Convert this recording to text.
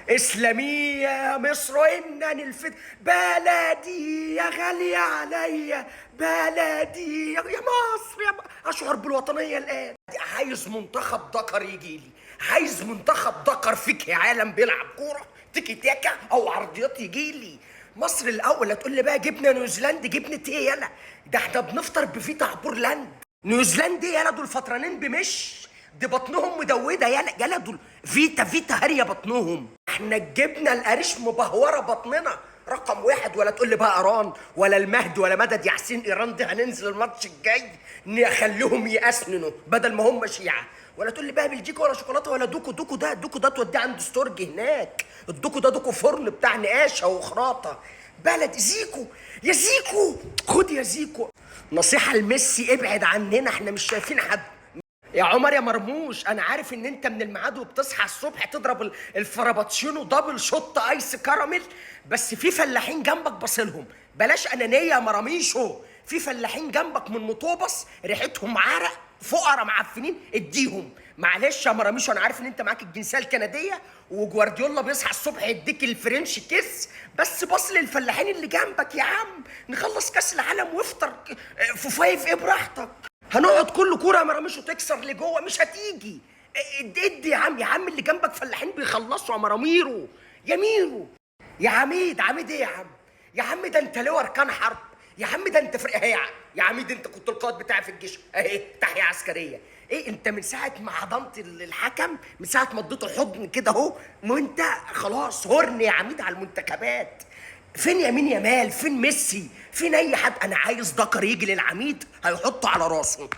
اسلامية يا مصر انني الفت، بلدي يا غالية عليا، بلدي يا مصر يا اشعر بالوطنية الان. عايز منتخب دكر يجي لي، عايز منتخب دكر فيك يا عالم بيلعب كورة تيكي تاكا او عرضيات يجي لي. مصر الاول. هتقول لي بقى جبنه نيوزيلاند، جبنه ايه يالا؟ ده احنا بنفطر بفيتا عبورلاند. نيوزيلاند ايه يالا؟ دول فطرانين بمش، دي بطنهم مدوده يالا يالا، دول فيتا فيتا هاريه بطنهم. احنا الجبنة القريش مبهوره بطننا رقم واحد. ولا تقول لي بقى ايران ولا المهد ولا مدد يا حسين، ايران دي هننزل الماتش الجاي نخليهم يأسننوا بدل ما هم شيعه. ولا تقول لي بقى بلجيكا ولا شوكولاتة ولا دوكو، دوكو ده دوكو ده توديه عند ستورج هناك، الدوكو ده دوكو فرن بتاع نقاشه وخراطه. بلد زيكو يا زيكو، خد يا زيكو. نصيحة لميسي، ابعد عننا احنا مش شايفين حد. يا عمر يا مرموش، انا عارف ان انت من الميعاد وبتصحى الصبح تضرب ال frappuccino double shot ice caramel، بس في فلاحين جنبك بصلهم، بلاش انانية يا مراميشو. في فلاحين جنبك من مطوبس ريحتهم عرق، فقراء معفنين، اديهم. معلش يا مراميشو، انا عارف ان انت معاك الجنسية الكندية وجوارديولا بيصحى الصبح يديك ال French kiss، بس بص للفلاحين اللي جنبك يا عم. نخلص كاس العالم وافطر في five ايه براحتك. هنقعد كل كورة يا مراميشو تكسر لجوه مش هتيجي. ادي ادي يا عم، يا عم اللي جنبك فلاحين بيخلصوا يا مراميرو يا ميرو يا عميد. عميد ايه يا عم؟ يا عم ده انت لواء اركان حرب يا عم، ده انت فرق اهي يا عميد، انت كنت القائد بتاعي في الجيش اهي تحية عسكرية. ايه انت من ساعة ما حضنت الحكم، من ساعة ما اديته حضن كده اهو، وانت خلاص هرن يا عميد على المنتخبات. فين يمين يمال؟ فين ميسي؟ فين اي حد؟ انا عايز دكر يجي للعميد هيحطه على راسه.